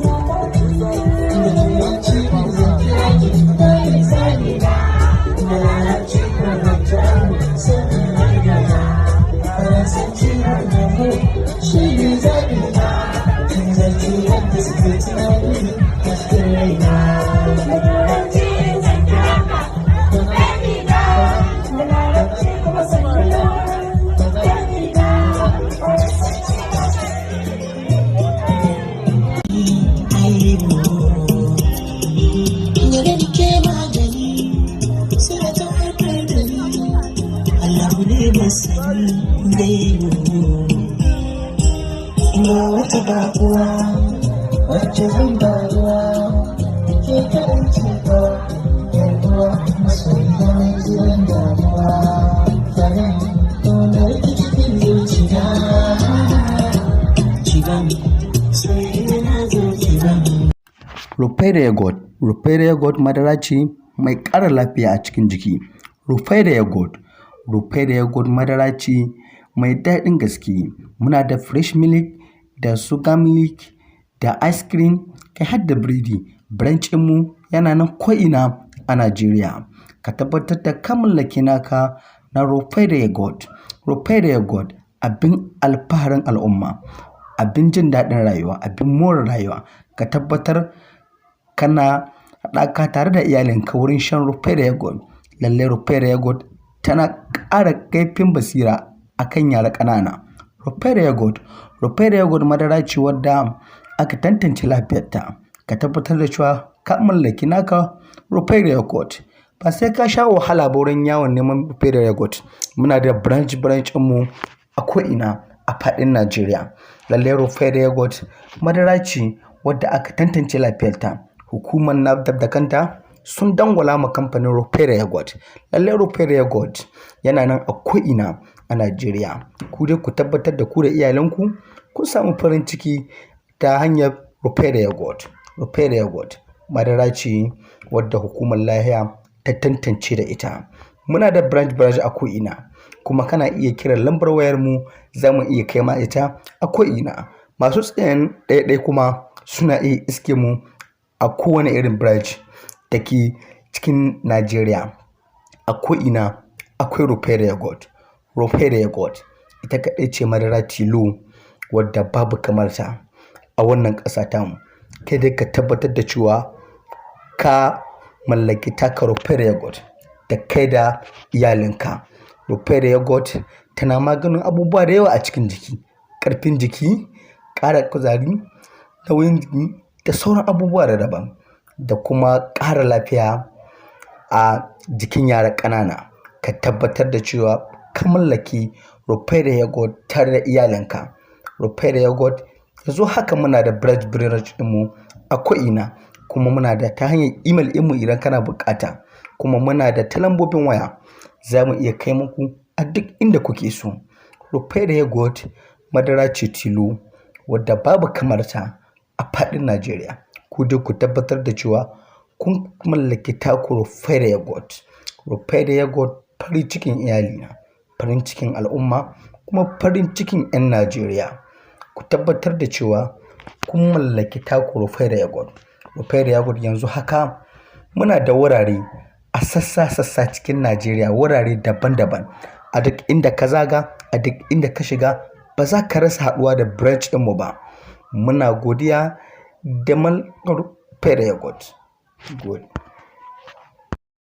Da Turanci in zan kira ki, baby sani na. Da Larabci ko da Jamus sai in gargada. Faransanci har da mu shi ne zaɓi na. Kin zarci yadda suke tunani a cikin raina. Da Turanci zan kira ka, baby na. Da Larabci kuma sannu, baby na. Faransanci. Aibu. Gare ni ke magani, suna ta warkar da ni. Allahu ne masani gaibu. Ga wata bakuwa wacce zan ba ruwa, ke kaɗai ce ba, yar uwa, masoyiya mai jiran damuwa. Farin ƙaunar ki cikin zuciya. Ciban, soyayya na zo ciban. Rufaidah Yogurt. Rufaidah Yogurt madara ce mai ƙara lafiya a cikin jiki. Rufaidah Yogurt. Rufaidah Yogurt madara ce mai daɗin gaske. Muna da fresh milk da sugar milk da ice cream, kai har da biredi. Branch mu yana nan ko'ina a Najeriya. Ka tabbatar da ka mallaki naka na Rufaidah Yogurt. Rufaidah Yogurt, abin alfaharin al'umma, abin jin daɗin rayuwa, abin more rayuwa. Ka tabbatar kana haɗaka tare da iyalinka wurin shan Rufaidah Yogurt. Lallai Rufaidah Yogurt tana ƙara kaifin basira a kan yara ƙanana. Rufaidah Yogurt. Rufaidah Yogurt madara ce wadda aka tantance lafiyarta. Ka tabbatar da cewa ka mallaki naka Rufaidah Yogurt. Ba sai ka sha wahala ba wurin yawon neman Rufaidah Yogurt. Muna da branch branch mu a ko'ina a faɗin Najeriya. Lallai Rufaidah Yogurt madara ce wadda aka tantance lafiyarta. Hukumar NAFDAC da kanta sun dangwala ma kamfanin Rufaidah Yogurt. Lallai Rufaidah Yogurt yana nan a ko'ina a Najeriya. Ku dai ku tabbatar da ku da iyalanku kun samu farin ciki ta hanyar Rufaidah Yogurt. Rufaidah Yogurt madara ce wadda hukumar lafiya ta tantance da ita. Muna da branch branch a ko'ina, kuma kana iya kiran lambar wayar mu, za mu iya kai ma ita a ko'ina. Masu tsayan ɗaya-ɗaya kuma suna iya iske mu a kowane irin branch da ke cikin Najeriya. A ko'ina akwai Rufaidah Yogurt. Rufaidah Yogurt ita kaɗai ce madara tilo wadda babu kamar ta a wannan ƙasa tamu. Kai dai ka tabbatar da cewa ka mallaki taka Rufaidah Yogurt da kai da iyalinka. Rufaidah Yogurt tana maganin abubuwa da yawa a cikin jiki, ƙarfin jiki, ƙara kuzari, nauyin jiki da sauran abubuwa da daban, da kuma ƙara lafiya a jikin yara ƙanana. Ka tabbatar da cewa ka mallaki Rufaidah Yogurt tare da iyalinka. Rufaidah Yogurt, yanzu haka muna da branch branch ɗinmu a ko'ina, kuma muna da ta hanyar email ɗinmu idan kana buƙata, kuma muna da ta lambobin waya, za mu iya kai muku a duk inda kuke so. Rufaidah Yogurt madara ce tilo wadda babu kamar ta a faɗin Najeriya. Ku dai ku tabbatar da cewa kun mallaki taku Rufaidah Yogurt. Rufaidah Yogurt, farin cikin iyalina, farin cikin al'umma, kuma farin cikin 'yan Najeriya. Ku tabbatar da cewa kun mallaki taku Rufaidah Yogurt. Rufaidah Yogurt, yanzu haka muna da wurare a sassa sassa cikin Najeriya, wurare daban daban. A duk inda ka zaga, a duk inda ka shiga, ba za ka rasa haɗuwa da branch ɗinmu ba. Muna godiya da mallakar Rufaidah Yogurt. Gode.